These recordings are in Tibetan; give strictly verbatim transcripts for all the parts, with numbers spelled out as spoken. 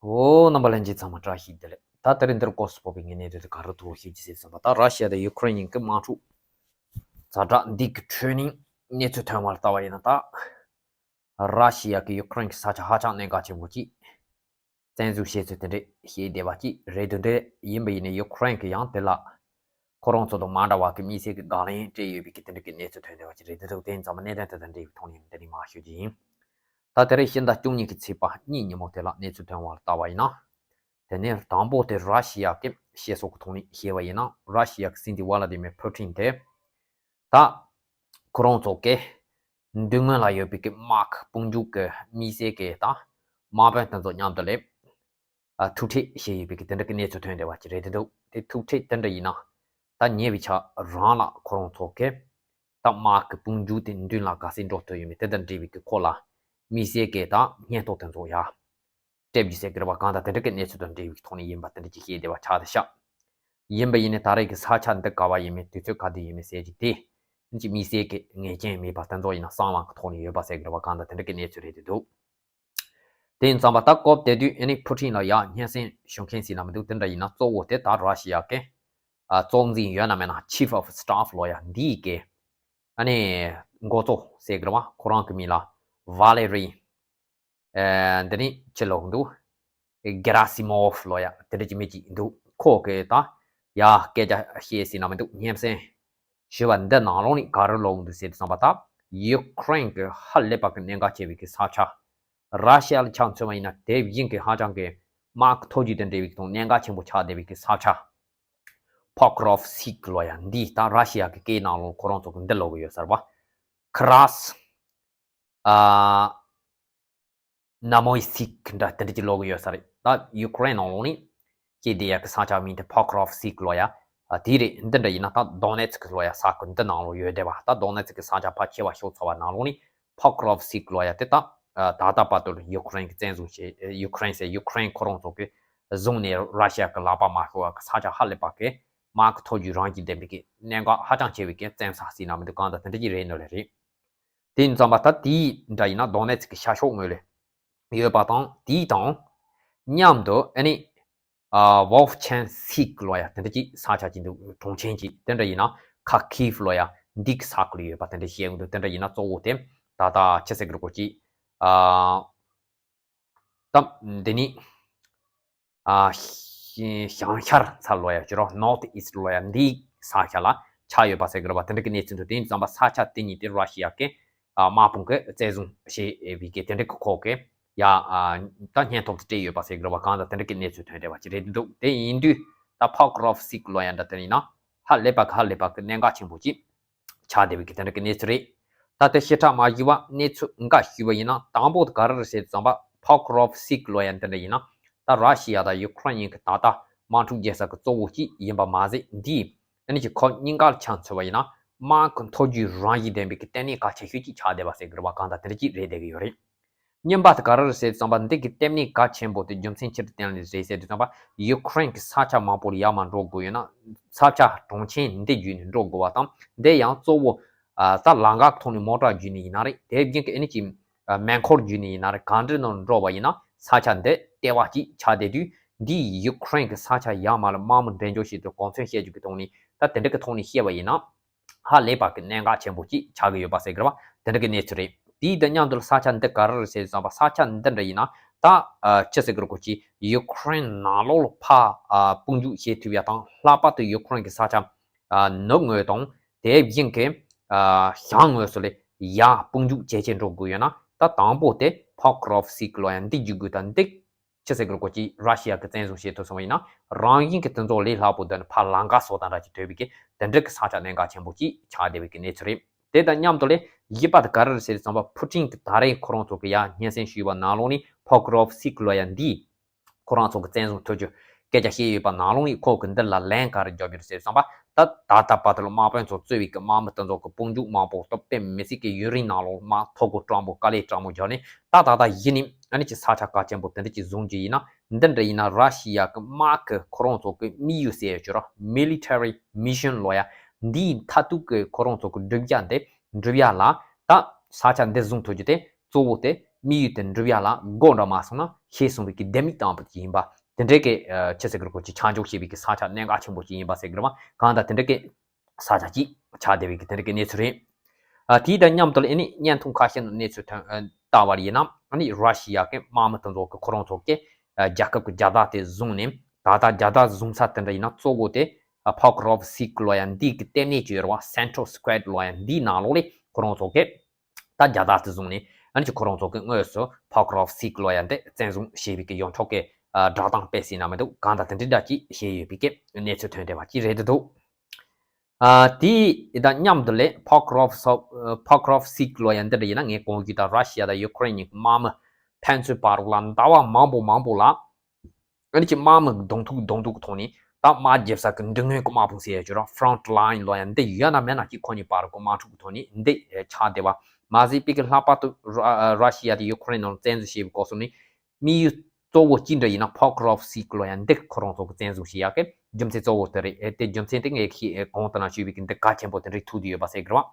ཨོ། རྣམ་པ་ལྷན་རྒྱས་ཚང་མ་བཀྲ་ཤིས་བདེ་ལེགས། ད་དེ་རིང་འདིར་སྐོར་སུ་ཕོག་པའི་ངའི་གནས་ཚུལ་དེ་ག་རེ་ཐུག་ཤེས་ཀྱི་ཟེར་བསམ་པ། ད་ར་ཤི་ཡ་དང་ཡུ་ཀེ་རེན་གཉིས་ཀྱི་དམག་འཁྲུག་ཛ་དྲག་འདི་གི་ཁྲོད་ནས་གནས་ཚུལ་ཐོན་པར་ལྟ་བ་ཡིན་ན། ད་ར་ཤི་ཡ་གིས་ཡུ་ཀེ་རེན་གྱི་ས་ཆ་ཧ་ཅང་གནད་འགག་ཆེན་པོ་ཅིག་བཙན་འཛུལ་བྱས་ཚུལ་དེ་འདྲ་བཤད་བསྡད་པ་ཅིག་རེད་འདུག་འདི་ཡིན་པ་ཡིན་ནའི་ཡུ་ཀེ་རེན་གྱིས་ཡང་དེ་ལ་ཁོ་རང་ཚོ་དང་མ་འདྲ་བ་གི་དམིགས་བསལ་གྱི་དགག་ལན་སྤྲད་ཡོད་པའི་གི་དེ་འདྲ་གི་གནས་ཚུལ་ཐོན་བསྡད་པ་ཅིག་རེད་འདུག་དེ་ཡིན་ཙང་གནད་དོན་དེ་དང་འབྲེལ་བའི་ཐོག་ནས་འདི་ནས་མར་ཞུ་རྒྱུ་ཡིན། ད་དེ་རིང་ཕྱི་ཟླ་བཅུ་གཉིས་ཀྱི་ཚེས་པ་གཉིས་ཉིན་མོ་དེ་ལ་གནས་ཚུལ་ཐོན་པར་ལྟ་བ་ཡིན་ན། དེ་ནས་དང་པོ་དེ་ར་ཤི་ཡ་གི་བཤད་སྲོལ་གྱི་ཐོག་ནས་བཤད་པ་ཡིན་ན། ར་ཤི་ཡ་གི་སྲིད་འཛིན་ཝ་ལ་དི་མེར་ཕུ་ཊིན་དེ་ད་ཁོ་རང་ཚོ་གི་མདུན་ངོས་ལ་ཡོད་པའི་གི་དམག་གི་དཔུང་འཇུག་གི་དམིགས་བསལ་གི་ད་དམག་དཔོན་དེ་ཚོ་མཉམ་དུ་ལས་ཨ་ཐུག་འཕྲད་བྱས་ཡོད་པའི་གི་དེ་འདྲ་གི་གནས་ཚུལ་ཐོན་བསྡད་པ་ཅིག་རེད་འདུག་དེ་ཐུག་འཕྲད་དེ་འདྲ་ཡིན་ན། ད་ཉེ་བའི་ཆར་རང་ལ་ཁོ་རང་ཚོ་གི་ད་དམག་གི་དཔུང་འཇུག་དེ་མདུན་ལ་ག་ཚད་འགྲོ་ཐུབ་ཡོད་མེད་དེ་དང་འབྲེལ་བའི་གི་སྐོར་ལ་དམིགས་བསལ་གི་ད་སྙན་ཐོ་དེ་ཚོ་ཡ་སྤྲད་རྒྱུ་ཟེར་གི་རེད་པ། གང་ལྟར་དེ་འདྲ་གི་གནས་ཚུལ་དང་འབྲེལ་བའི་ཐོག་ནས་ཡིན་པ་དེ་འདྲ་ཅིག་བཤད་བསྡད་པ་ཆགས་བསྡད་ཤག་ཡིན་པ་ཡིན་ནའི་ད་རེས་ཀྱི་ས་ཆ་འདི་ག་བ་ཡིན་མིན་དུས་ཚོད་ག་དུས་ཡིན་མིན་ཟེར་གྱི་དེ་ཅིག་དམིགས་བསལ་གྱི་ངེས་ཅན་མེད་པ་དེ་ཚོ་ཡིན་ན་གསང་བའི་ཐོག་ནས་ཡོད་པ་ཟེར་གི་རེད་པ། གང་ལྟར་དེ་འདྲ་གི་གནས་ཚུལ་རེད་འདུག་དེ་ཡིན་ཙང་པ་ད་སྐབས་དེ་དུས་ཨ་ནི་ཕུ་ཊིན་ལ་ཡ་སྙན་སེང་ཞུ་མཁན་ཟེར་ན་མི་འདུག་དེ་འདྲ་ཡིན་ན་གཙོ་བོ་དེ་ད་ར་ཤི་ཡ་གི་ཨ་གཙོ་འཛིན་ཡོད་ན་མེད་ན་Chief of Staff ལོ་ཡ་འདིའི་གི་ཨ་ནི་འགོ་གཙོ་ཟེར་གི་རེད་པ། ཁོ་རང་གི་མིང་ལ་ཝ་ལེ་རི། ཨེ། འདི་ནི་ཅི་ལོག་འདུག་གེ་ར་སི་མོབ་ལོ་ཡ་དེ་འདྲ་ཅིག་མི་ཅིག་འདུག་ཁོ་གི་ད་ཡ་སྐད་ཆ་བཤད་ཟིན་ན་མི་འདུག་སྙན་སེང་ཞུ་བ་འདི་ནང་ལོགས་ནས་ག་རེ་ལོག་འདུག་ཟེར་དུས་ཙམ་པ། ད་ཡུ་ཀེ་རེན་གི་ཧ་ལས་པ་གི་གནད་འགག་ཆེ་བའི་གི་ས་ཆ། ར་ཤི་ཡ་ལ་ཆ་མཚོན་པ་ཡིན་ན་དེ་བཞིན་གི་ཧ་ཅང་གི་དམག་གི་མཐོ་རྒྱུགས་དང་འབྲེལ་བའི་གི་དང་གནད་འགག་ཆེན་པོ་ཆགས་བསྡད་པའི་གི་ས་ཆ། ཕོ་ཀ་རོབ་སིག་ལོ་ཡ་འདི་ད་ར་ཤི་ཡ་གི་སྐད་ནང་ལོགས་ཁོ་རང་ཚོ་གི་འདི་ལོག་གི་ཡོད་ས་རེད་པ། ཁ་ར་སི། ཨ། ན་མོ་ཡི་སིག་འདྲ་དེ་འདྲ་ཅིག་ལོག་གི་ཡོད་ས་རེད། ད་ཡུ་ཀེ་རེན་ནང་ལོགས་ནི་སྐྱེས་བསྡད་ཡ་གི་ས་ཆ་མིང་དེ་ཕོ་ཀ་རོབ་སིག་ལོ་ཡ། ཨ། དེ་རེད། འདི་འདྲ་ཡིན་ན་ད་དོ་ནེ་ཚིག་གི་ལོ་ཡ་ས་ཁུལ་འདི་ནང་ལོགས་ཡོད་བསྡད་པ། ད་དོ་ནེ་ཚིག་གི་ས་ཆ་ཕར་ཆེ་བ་ཤོར་ཚར་བ་ནང་ལོགས་ནི་ཕོ་ཀ་རོབ་སིག་ལོ་ཡ་དེ་ད་ད་ལྟ་བར་དུ་ཡུ་ཀེ་རེན་གི་བཙན་བཟུང་བྱས། ཡུ་ཀེ་རེན་ཟེར་ཡུ་ཀེ་རེན་ཁོ་རང་ཚོ་གི་བཟུང་ནས་ར་ཤི་ཡ་གི་ལག་པ་མ་ཤོར་བ་གི་ས་ཆ་ཧ་ལས་པ་གི་དམག་གི་མཐོ་རྒྱུགས་རང་གི་ལྡན་པའི་གི་གནད་འགག་ཧ་ཅང་ཆེ་བའི་གི་བཙན་ས་ཟེར་ན་མི་འདུག་གང་ལྟར་དེ་འདྲ་ཅིག་རེད་ནོ་ལེ་རེད། དེ་ཡིན་ཙང་པ་ད་དེའི་འདྲ་ཡིན་ན་དོ་ནེ་ཚིག་གི་ཤར་ཕྱོགས་ངོས་ལ་ཡོད་པ་དང་། དེའི་དང་མཉམ་དུ་ཨ་ནི་ཨ་ཝོབ་ཆན་སིག་ལོ་ཡ་དེ་འདྲ་ཅིག་ས་ཆ་ཅིག་འདུག་གྲོང་ཆེན་ཅིག་དེ་འདྲ་ཡིན་ན་ཁ་ཁིབ་ལོ་ཡ་འདི་གི་ས་ཁུལ་ཡོད་པ་དེ་འདྲ་བཤད་ཀྱི་འདུག་དེ་འདྲ་ཡིན་ན་གཙོ་བོ་དེ་ད་ལྟ་ཆི་ཟེར་གི་རེད་གོ་ཅིག་ཨ། ད་འདི་ནི་ཨ་ཞང་ཤར་ཚ་ལོ་ཡ་ཅི་རོ་North East ལོ་ཡ་འདིའི་ས་ཆ་ལ་ཆགས་ཡོད་པ་ཟེར་གི་རེད་པ། དེ་འདྲ་གི་གནས་ཚུལ་འདུག་དེ་ཡིན་ཙང་པ་ས་ཆ་དེ་གཉིས་དེ་ར་ཤི་ཡ་གི་ཨ་དམག་དཔུང་གི་བཙན་བཟུང་བྱས་པའི་གི་དེ་འདྲ་གི་ཁོ་གི་ཡ་ཨ་ད་སྙན་ཐོ་དེ་སྤྲད་ཡོད་པ་ཟེར་གི་རེད་པ། གང་ལྟར་དེ་འདྲ་གི་གནས་ཚུལ་ཐོན་བསྡད་པ་ཅིག་རེད་འདུག་དེ་ཡིན་དུས་ད་ཕོ་ཀ་རོབ་སིག་ལོ་ཡ་འདྲ་དེ་ཡིན་ན་ཧ་ལས་པ་གི་ཧ་ལས་པ་གི་གནད་འགག་ཆེན་པོ་ཅིག་ཆགས་བསྡད་པའི་གི་དེ་འདྲ་གི་གནས་ཚུལ་རེད། ད་དེ་ཤི་ཁྲག་མ་ཞུ་བ་གནས་ཚུལ་འགའ་ཞུས་པ་ཡིན་ན། དང་པོ་དེ་ག་རེ་རེད་ཟེར་དུས་ཙམ་པ་ཕོ་ཀ་རོབ་སིག་ལོ་ཡ་འདི་འདྲ་ཡིན་ན། ད་ར་ཤི་ཡ་དང་ཡུ་ཀེ་རེན་གཉིས་ཀྱི་ད་ལྟ་དམག་འཁྲུག་རྒྱག་ས་གི་གཙོ་བོ་གཅིག་ཡིན་པ་མ་ཟད། འདིའི་ཨ་ནི་ཅིག་ཁོ་གཉིས་ཀ་ལ་ཆ་མཚོན་པ་ཡིན་ན་དམག་གི་མཐོ་རྒྱུགས་རང་བཞིན་ལྡན་པའི་གི་ལྟེ་གནས་གལ་ཆེ་ཤོས་གཅིག་ཆགས་བསྡད་པ་ཟེར་གི་རེད་པ། གང་ལྟར་དེ་འདྲ་གཅིག་རེད་བསྡད་གི་ཡོད་རེད། གཉིས་པ་དེ་ག་རེ་རེད་ཟེར་དུས་ཙམ་པ་འདི་གི་ལྟེ་གནས་གལ་ཆེན་པོ་དེ་རྒྱུ་མཚན་ཅི་ལ་བརྟེན་ནས་རེད་ཟེར་དུས་ཙམ་པ། ཡུ་ཀེ་རེན་གྱི་ས་ཆ་མང་པོ་ལ་ཡར་མར་འགྲོ་དགོས་ཡོད་ན། ས་ཆ་གྲོང་ཆེན་འདི་བརྒྱུད་ནས་འགྲོ་དགོས་པ་དང་། འདི་ཡང་གཙོ་བོ་ཨ་ད་ལམ་ཁ་ཐོག་ནས་མོ་ཊ་བརྒྱུད་ནས་ཡིན་ན་རེད། དེ་བཞིན་གྱི་ཨ་ནི་ཅིག་ཨ་མེ་འཁོར་བརྒྱུད་ནས་ཡིན་ན་རེད། གང་འདྲ་ནང་འགྲོ་བ་ཡིན་ན་ས་ཆ་འདི་ལྟེ་བ་གཅིག་ཆགས་བསྡད་དུས། འདིས་ཡུ་ཀེ་རེན་གྱི་ས་ཆ་ཡར་མར་ལ་དམག་མི་འགྲེམས་འཇོག་བྱེད་དུས་གོང་ཚོད་བཤད་རྒྱུ་གི་ཐོག་ནས་ད་དེ་འདྲ་གི་ཐོག་ནས་བཤད་པ་ཡིན་ན། ཧ་ལས་པ་གི་གནད་འགག་ཆེན་པོ་གཅིག་ཆགས་ཀྱི་ཡོད་པ་ཟེར་གི་རེད་པ། དེ་འདྲ་གི་གནས་ཚུལ་རེད། དེའི་དང་མཉམ་དུ་ས་ཆ་འདི་ག་རེ་རེད་ཟེར་དུས་ཙམ་པ། ས་ཆ་འདི་འདྲ་ཡིན་ན་ད་ཨ་ཅི་ཟེར་གི་རེད་གོ་ཅིག་ཡུ་ཀེ་རེན་ནང་ལོགས་ལ་ཕར་ཨ་དཔུང་འཇུག་བྱེད་ཐུབ་ཡ་དང་། ལྷག་པར་དུ་ཡུ་ཀེ་རེན་གྱི་ས་ཆ་ཨ་ནུབ་ངོས་དང་དེ་བཞིན་གྱི་ཨ་བྱང་ངོས་སུ་ལ་ཡར་དཔུང་འཇུག་བྱེད་ཆེད་འགྲོ་དགོས་ཡོད་ན། ད་དང་པོ་དེ་ཕོ་ཀ་རོབ་སིག་ལོ་ཡ་འདི་བརྒྱུད་དགོས། ད་འདི་ཅི་ཟེར་གི་རེད་གོ་ཅིག་ར་ཤི་ཡ་གི་བཙན་བཟུང་བྱེད་ཐུབ་སོང་བ་ཡིན་ན། རང་བཞིན་གྱི་དེ་ཚོ་ལས་སླ་པོ་འདོད་ན་ཕར་ལམ་ཁ་བཟོ་སྟངས་འདྲ་ཅིག་འདོད་པའི་གི་དེ་འདྲ་གི་ས་ཆ་གནད་འགག་ཆེན་པོ་ཅིག་ཆགས་བསྡད་པའི་གི་གནས་ཚུལ་རེད། དེ་དང་མཉམ་དུ་ལས་བཞི་པ་དེ་ག་རེ་རེད་ཟེར་དུས་ཙམ་པ། ཕུ་ཊིན་གྱིས་ད་རེས་ཁོ་རང་ཚོ་གི་ཡ་སྙན་སེང་ཞུས་པ་ནང་ལོགས་ནས་ཕོ་ཀ་རོབ་སིག་ལོ་ཡ་འདིས་ཁོ་རང་ཚོ་གི་བཙན་བཟུང་ཐུབ་རྒྱུ་སྐད་ཆ་བཤད་ཡོད་པ་ནང་ལོགས་ནས། ཁོ་གི་འདི་ལ་ལན་ག་རེ་རྒྱབ་ཡོད་ཟེར་དུས་ཙམ་པ། ད་ད་ལྟ་བར་དུ་ལ་དམག་དཔོན་ཚོ་གཙོས་པའི་གི་དམག་མི་དེ་ཚོ་གི་དཔུང་འཇུག་མང་པོ་ད་དཔེ་མི་སྲིད་གི་ཡུན་རིང་ནང་ལོགས་དམག་ཐོ་འགོད་སྤྲང་པོ་དཀའ་ལས་སྤྲང་པོ་བརྒྱབ་ནས། ད་ད་ལྟ་གཞི་ནས་ཨ་ནི་ཅིག་ས་ཆ་གལ་ཆེན་པོ་དེ་འདྲ་ཅིག་བཟུང་རྒྱུ་ཡིན་ན། འདི་འདྲ་ཡིན་ན་ར་ཤི་ཡ་གི་དམག་གི་ཁོ་རང་ཚོ་གི་དམིགས་ཡུལ་ཟེར་ཡོད་ཀྱི་ར། མི་ལི་ཊ་རི་མི་ཤན་ལོ་ཡ་འདིའི་མཐར་ཐུག་གི་ཁོ་རང་ཚོ་གི་བསྒྲུབ་བྱ་འདི་འགྲུབ་ཡ་ལ། ད་ས་ཆ་འདི་བཟུང་ཐུབ་རྒྱུ་དེ་གཙོ་བོ་དེ་ དམིགས་ཡུལ་དེ་འགྲུབ་ཡ་ལ་མགོ་འདྲ་མ་སོང་ན་ཤེས་སོང་བའི་གི་ལྡེ་མིག་དང་པོ་ཅིག་ཡིན་པ། དེ་འདྲའི་གི་ཆི་ཟེར་གི་རེད་གོ་ཅིག་ཆ་འཇོག་བྱེད་པའི་གི་ས་ཆ་གནད་འགག་ཆེན་པོ་ཅིག་ཡིན་པ་ཟེར་གི་རེད་བ། གང་ལྟར་དེ་འདྲའི་གི་ས་ཆ་ཅིག་ཆགས་བསྡད་པའི་གི་དེ་འདྲའི་གི་གནས་ཚུལ་རེད། ཨ་དེའི་དང་མཉམ་དུ་ལ་ཨ་ནི་བརྙན་ཐུང་ཁ་ཤས་ནང་གནས་ཚུལ་ཐོན་ཨ་ལྟ་བ་ཡིན་ན་ཨ་ནི་ར་ཤི་ཡ་གི་དམག་མི་དེ་ཚོ་གི་ཁོ་རང་ཚོ་གི་ཨ་རྒྱལ་ཁབ་ཀྱི་རྒྱལ་དར་དེ་བཟུང་ནས་ད་ལྟ་རྒྱལ་དར་བཟུང་ས་དེ་འདྲ་ཡིན་ན་གཙོ་བོ་དེ་ཨ་Pokrovsk་ལོ་ཡ་འདི་གི་ལྟེ་གནས་ཀྱི་ཡོད་རེད་བ། Central Square་ལོ་ཡ་འདིའི་ནང་ལོགས་ལ་ཁོ་རང་ཚོ་གི་ད་རྒྱལ་དར་དེ་བཟུང་ནས་ཨ་ནི་ཁོ་རང་ཚོ་གི་དངོས་སུ་Pokrovsk་ལོ་ཡ་འདི་བཙན་བཟུང་བྱས་པའི་གི་ཡོངས་གྲགས་ཀྱི་ཨ་བསྒྲགས་གཏམ་སྤེལ་ཟིན་ན་མི་འདུག་གང་ལྟར་དེ་འདྲའི་འདྲ་ཅིག་བྱས་ཡོད་པའི་གི་གནས་ཚུལ་ཐོན་བསྡད་པ་ཅིག་རེད་འདུག་ཨ་དེའི་དང་མཉམ་དུ་ལས་Pokrovsk Pokrovsk་ལོ་ཡ་འདི་འདྲ་ཡིན་ན་ངས་གོང་གི་ད་ར་ཤི་ཡ་དང་ཡུ་ཁུ་རེན་གཉིས་ཀྱི་དམག་མི་ཕན་ཚུན་བར་ལ་ཟླ་བ་མང་པོ་མང་པོ་ལ་ཨ་ནི་ཅིག་དམག་མི་གདོང་ཐུག་གདོང་ཐུག་གི་ཐོག་ནས་ད་དམག་རྒྱབ་ས་གི་མདུན་ངོས་ཀྱི་དམག་དཔུང་ཟེར་ཡ་ཅིག་ར་Front Line་ལོ་ཡ་འདི་ཡོད་ན་མེད་ན་ཅིག་ཁོ་གཉིས་བར་གྱི་དམག་འཁྲུག་གི་ཐོག་ནས་འདི་ཆགས་བསྡད་པ་མ་ཟད་པའི་གི་ལྷག་པར་དུ་ར་ར་ཤི་ཡ་དང་ཡུ་ཁུ་རེན་ནང་བཙན་འཛུལ་བྱས་པའི་སྐབས་སུ་ནི། དམིགས་ཡུལ་གཙོ་བོ་གཅིག་འདྲ་ཡིན་ན་Pokrovsk་ལོ་ཡ་འདི་ཁོ་རང་ཚོ་གི་བཙན་བཟུང་བྱེད་ཡག་གི་རྒྱུ་མཚན་གཙོ་བོ་དེ་རེད། ཨེ་དེ་རྒྱུ་མཚན་དེ་ངས་ཁྱེད་གོང་དུ་ན་ཞུས་པའི་གི་འདི་གལ་ཆེན་པོ་དེ་འདྲའི་ཐུག་བསྡད་ཡོད་པ་ཟེར་གི་རེད་བ།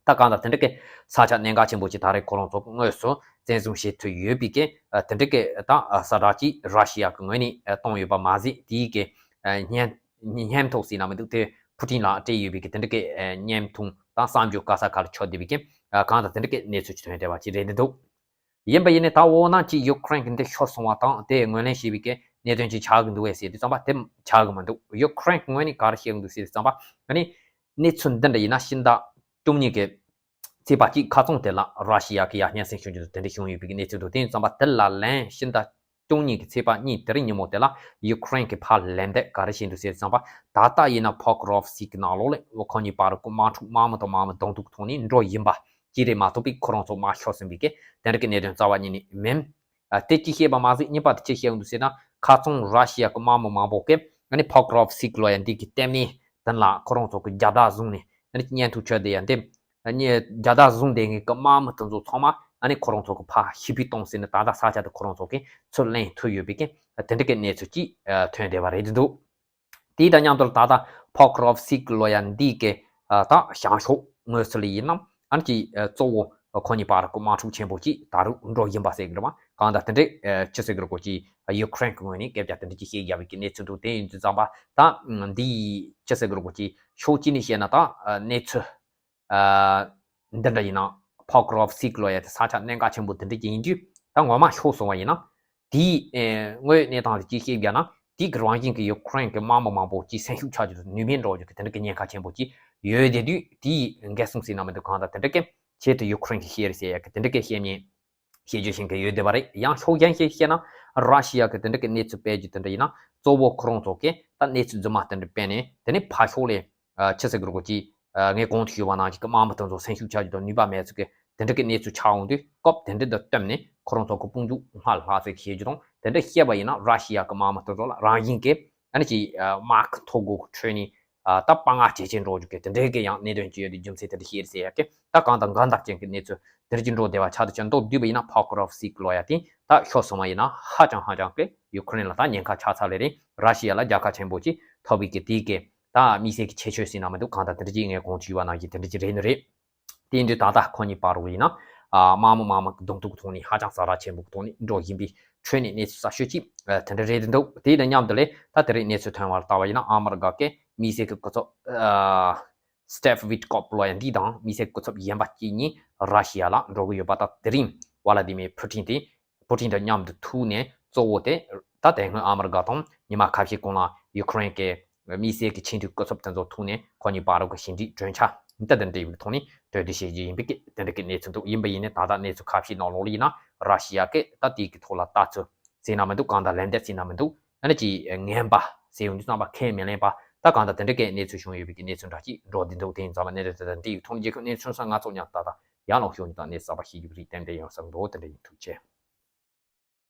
ད་གང་ལྟར་དེ་འདྲ་གི་ས་ཆ་གནད་འགག་ཆེན་པོ་ཅིག་ད་རེས་ཁོ་རང་ཚོ་དངོས་སུ་བཙན་བཟུང་བྱེད་ཐུབ་ཡོད་པའི་གི་དེ་འདྲ་གི་ད་གསལ་བསྒྲགས་ཅིག་ར་ཤི་ཡ་གི་ངོས་ནས་བཏང་ཡོད་པ་མ་ཟད་དེའི་གི་སྙན་སྙན་ཐོ་ཟེར་ན་མི་འདུག་དེ་ཕུ་ཏིན་ལ་སྤྲད་ཡོད་པའི་གི་དེ་འདྲ་གི་སྙན་ཐོ་དང་གསར་འགྱུར་ག་ས་ག་ལ་ཁྱབ་བསྡད་པའི་གི་གང་ལྟར་དེ་འདྲ་གི་གནས་ཚུལ་ཅིག་ཐོན་བསྡད་པ་ཅིག་རེད་འདུག་ཡིན་པ་ཡིན་ནའི་ད་འོ་ན་ཅིག་ཡུ་ཁུ་རེན་གྱི་འདི་ཤོར་སོང་བ་དང་དེ་ངོས་ལེན་བྱེད་པའི་གི་གནད་དོན་ཅིག་ཆགས་ཀྱི་འདུག་བས་ཟེར་དུས་ཙམ་པ་དེ་ཆགས་ཀྱི་མི་འདུག་ཡུ་ཁུ་རེན་གྱི་ངོས་ནས་ག་རེ་བཤད་ཀྱི་འདུག་ཟེར་དུས་ཙམ་པ་ཨ་ནི་གནས་ཚུལ་འདི་འདྲ་ཡིན་ན་ཕྱི་ཟླ་བཅུ་གཉིས་ཀྱི་ཚེས་པ་གཅིག་ཁ་རྩང་དེ་ལ་ར་ཤི་ཡ་གི་ཡ་སྙན་སེང་ཞུ་རྒྱུ་དེ་འདྲ་བྱུང་ཡོད་པའི་གི་གནས་ཚུལ་འདུག་དེ་ཡིན་ཙམ་པ་དེ་ལ་ལན་ཕྱི་ཟླ་བཅུ་གཉིས་ཀྱི་ཚེས་པ་གཉིས་དེ་རིང་ཉིན་མོ་དེ་ལ་ཡུ་ཁུ་རེན་གྱི་ཕར་ལན་འདེབས་ག་རེ་བྱས་འདུག་ཟེར་དུས་ཙམ་པ་ད་ལྟ་ཡིན་ན་Pokrovsk་གི་ནང་ལོགས་ལ་ཁོ་གཉིས་བར་གྱི་དམག་འཁྲུག་དམག་མི་དང་དམག་མི་གདོང་ཐུག་ཐོག་ནས་འགྲོ་ཡིན་པ། ཅི་རེད་མ་གཏོགས་པའི་ཁོ་རང་ཚོ་དམག་ཤོར་ཟིན་པའི་གི་དེ་འདྲ་གི་གནད་དོན་རྩ་བ་ཉིད་ནས་མིན། ཨ་དེ་གཅིག་བཤད་པ་མ་ཟད་གཉིས་པ་དེ་ཅི་བཤད་ཡོང་འདུག་ཟེར་ན་ཁ་རྩང་ར་ཤི་ཡ་གི་དམག་མི་མང་པོ་གིས་ཨ་ནི་Pokrovsk་ལོ་ཡ་འདི་གི་ལྟེ་གནས་དེ་ལ་ཁོ་རང་ཚོ་གི་རྒྱལ་དར་བཟུང་ནས་ཨ་ནི་བརྙན་ཐུང་ཁྱབ་བསྡད་ཡ་འདི་ཨ་ནི་རྒྱལ་དར་བཟུང་བསྡད་མཁན་གི་དམག་མི་དེ་ཚོ་ཚང་མ་ཨ་ནི་ཁོ་རང་ཚོ་གི་ཕར་ཤི་བའི་གཏོང་ཟེར་ནས་ད་ལྟ་ས་ཆ་དེ་ཁོ་རང་ཚོ་གིས་ཚུར་ལེན་ཐུབ་ཡོད་པའི་གི་དེ་འདྲ་གི་གནས་ཚུལ་ཅིག་ཐོན་བསྡད་པ་རེད་འདུག་དེ་དང་མཉམ་དུ་ད་ལྟ་Pokrovsk་ལོ་ཡ་འདི་གི་ད་བྱང་ཕྱོགས་ངོས་ཚུར་ལ་ཡིན་ན་ཨ་ནི་ཅིག་གཙོ་བོ་ཁོ་གཉིས་བར་གྱི་དམག་འཁྲུག་ཆེན་པོ་ཅིག་ད་རུང་འགྲོ་བཞིན་པ་ཟེར་གི་རེད་བ། གང་ལྟར་དེ་འདྲའི་ཅི་ཟེར་གི་རེད་གོ་ཅིག་ཡུ་ཁུ་རེན་གྱི་ངོས་ནས་སྐད་ཆ་དེ་འདྲ་ཅིག་བཤད་བཞག་པའི་གི་གནས་ཚུལ་འདུག་དེ་ཡིན་དུས་ཙམ་པ་ད་འདི་ཅི་ཟེར་གི་རེད་གོ་ཅིག་ཕྱོགས་གཅིག་ནས་བཤད་ན་ད་གནས་ཚུལ་འདི་འདྲ་ཡིན་ན་Pokrovsk་ལོ་ཡ་དེ་ས་ཆ་གནད་འགག་ཆེན་པོ་དེ་འདྲ་ཅིག་ཡིན་དུས་ད་ངོ་མ་ཤོར་སོང་བ་ཡིན་ན། དེའི་དངོས་ཡོད་གནས་སྟངས་དེ་ཅིག་བཤད་བཞག་ན་དེའི་གི་རང་བཞིན་གྱི་ཡུ་ཁུ་རེན་གྱི་དམག་མི་མང་པོ་ཅིག་སེམས་ཤུགས་ཆག་རྒྱུ་དང་ནུས་མེད་འགྲོ་རྒྱུ་གི་དེ་འདྲ་གི་ཉེན་ཁ་ཆེན་པོ་ཅིག་ཡོད་བསྡད་དུས་དེའི་འགན་སྲུང་ཟེར་ན་མི་འདུག་གང་ལྟར་དེ་འདྲ་གི་ཆེད་དུ་ཡུ་ཁུ་རེན་གྱིས་བཤད་རེད་ཟེར་ཡ་གི་དེ་འདྲ་གི་བཤད་མཁན་བཤད་རྒྱུ་བཤད་མཁན་ཡོད་བསྡད་པ་རེད། ཡང་ཕྱོགས་གཞན་ཞིག་བཤད་ན་ར་ཤི་ཡ་གི་དེ་འདྲ་གི་གནས་ཚུལ་སྤེལ་རྒྱུ་དེ་འདྲ་ཡིན་ན་གཙོ་བོ་ཁོ་རང་ཚོ་གིས་ད་གནས་ཚུལ་རྫུན་མ་དེ་འདྲ་སྤེལ་ནས་དེ་ནས་ཕར་ཕྱོགས་ལ་ཆི་ཟེར་གི་རེད་གོ་ཅིག་ངས་གོང་དུ་ཞུས་པ་ནང་བཞིན་གྱི་དམག་མི་དེ་ཚོ་སེམས་ཤུགས་ཆག་རྒྱུ་དང་ནུས་པ་མེད་ཚུལ་གྱི་དེ་འདྲ་གི་གནས་ཚུལ་ཆགས་འོང་དུས་སྐབས་དེ་འདྲ་དང་བསྟུན་ནས་ཁོ་རང་ཚོ་གི་དཔུང་འཇུག་སྔར་ལྷག་ཙམ་བྱེད་རྒྱུ་དང་དེ་འདྲ་བཤད་པ་ཡིན་ན་ར་ཤི་ཡ་གི་དམག་མི་དེ་ཚོ་ལ་རང་བཞིན་གྱི་ཨ་ནི་ཅིག་དམག་གི་ཐོ་འགོད་ཁྲོད་ནས་ད་དཔའ་ངར་ཇེ་ཆེར་འགྲོ་རྒྱུ་གི་དེ་འདྲའི་གི་ཡང་གནད་དོན་ཅིག་ཡོད་དུས་རྒྱུ་མཚན་དེ་འདྲ་བཤད་རེད་ཟེར་ཡ་གི་ད་གང་དང་གང་ལྟར་ཅན་གྱི་གནས་ཚུལ་དེ་འདྲ་ཅིག་འགྲོ་བསྡད་པ་ཆགས་དུས་ཅན་མདོར་བསྡུས་པ་ཡིན་ན་Pokrovsk་ལོ་ཡ་དེ་ད་ཤོར་སོང་བ་ཡིན་ན་ཧ་ཅང་ཧ་ཅང་གི་ཡུ་ཁུ་རེན་ལ་ད་ཉེན་ཁ་ཆགས་ཚར་ལེ་རེད། ར་ཤི་ཡ་ལ་རྒྱལ་ཁ་ཆེན་པོ་ཅིག་ཐོབ་པའི་གི་དེའི་གི་ད་དམིགས་བསལ་གྱི་ཁྱད་ཆོས་ཟེར་ན་མི་འདུག་གང་ལྟར་དེ་འདྲ་ཅིག་ངས་གོང་དུ་ཞུས་པ་ནང་བཞིན་དེ་འདྲ་ཅིག་རེད་ནི་རེད། དེ་ཡིན་དུས་ད་ལྟ་ཁོ་གཉིས་བར་དུ་ཡིན་ན་དམག་མི་དམག་མི་གདོང་ཐུག་ཐོག་ནས་ཧ་ཅང་ཟ་ར་ཆེན་པོ་གི་ཐོག་ནས་འགྲོ་བཞིན་པའི་ཁྲོད་ནས་གནས་ཚུལ་གསར་ཤོས་ཅིག་དེ་འདྲ་རེད་འདུག་དེ་དང་མཉམ་དུ་ལས་ད་དེ་རིང་གནས་ཚུལ་ཐོན་པར་ལྟ་བ་ཡིན་ན་ཨ་མི་རི་ཀ་གི་དམིགས་བསལ་གྱི་སྐུ་ཚབ་Steve Witkoff་ལོ་ཡ་འདི་དང་དམིགས་བསལ་སྐུ་ཚབ་གཞན་པ་གཅིག་གཉིས་ར་ཤི་ཡ་ལ་འགྲོ་གི་ཡོད་པ་དང་དེ་རིང་ཝ་ལ་ཏི་མིར་ཕུ་ཊིན་དེ་པུ་ཊིན་དང་མཉམ་དུ་ཐུག་ནས་གཙོ་བོ་དེ་ད་དེ་སྔོན་ཨ་མི་རི་ཀ་དང་ཉི་མ་ཁ་ཤས་གོང་ལ་ཡུ་ཁུ་རེན་གྱི་དམིགས་བསལ་གྱི་ཆེས་མཐོའི་སྐུ་ཚབ་དེ་ཚོ་ཐུག་ནས་ཁོ་གཉིས་བར་དུ་གི་ཞི་འགྲིག་གྲོས་འཆར་འདི་དང་འབྲེལ་བའི་ཐོག་ནས་གྲོས་བསྡུར་བྱེད་རྒྱུ་ཡིན་པའི་གི་དེ་འདྲ་གི་གནས་ཚུལ་འདུག་ཡིན་པ་ཡིན་ནའི་ད་ལྟ་གནས་ཚུལ་ཁ་ཤས་ནང་ལོགས་ལ་ཡིན་ན་ར་ཤི་ཡ་གིས་ད་དེའི་གི་ཐོག་ལ་ལྟ་ཚུལ་ཟེར་ན་མི་འདུག་གང་ལྟར་ལན་འདེབས་ཟེར་ན་མི་འདུག་ཨ་ནི་ཅིག་ངན་པ་ཟེར་ཡོང་དུས་ཙམ་པ་ཁས་མི་ལེན་པ་ད་གང་ལྟར་དེ་འདྲ་གི་གནས་ཚུལ་བྱུང་ཡོད་པའི་གི་གནས་ཚུལ་འདྲ་ཅིག་འགྲོ་བསྡད་འདུག་དེ་ཡིན་ཙང་མ་གནས་ཚུལ་དེ་དང་འབྲེལ་བའི་ཐོག་ནས་རྒྱལ་ཁབ་གནས་ཚུལ་སོགས་ང་ཚོ་མཉམ་དུ་ད་ལྟ་ཡར་ལངས་ཤོག་ནི་དང་གནས་གསར་པ་ཤེས་རྒྱུ་རིགས་ཏན་ཏན་ཡོང་ས་འགྲོ་དེ་འདྲ་ཡིན། ཐུགས་རྗེ་ཆེ།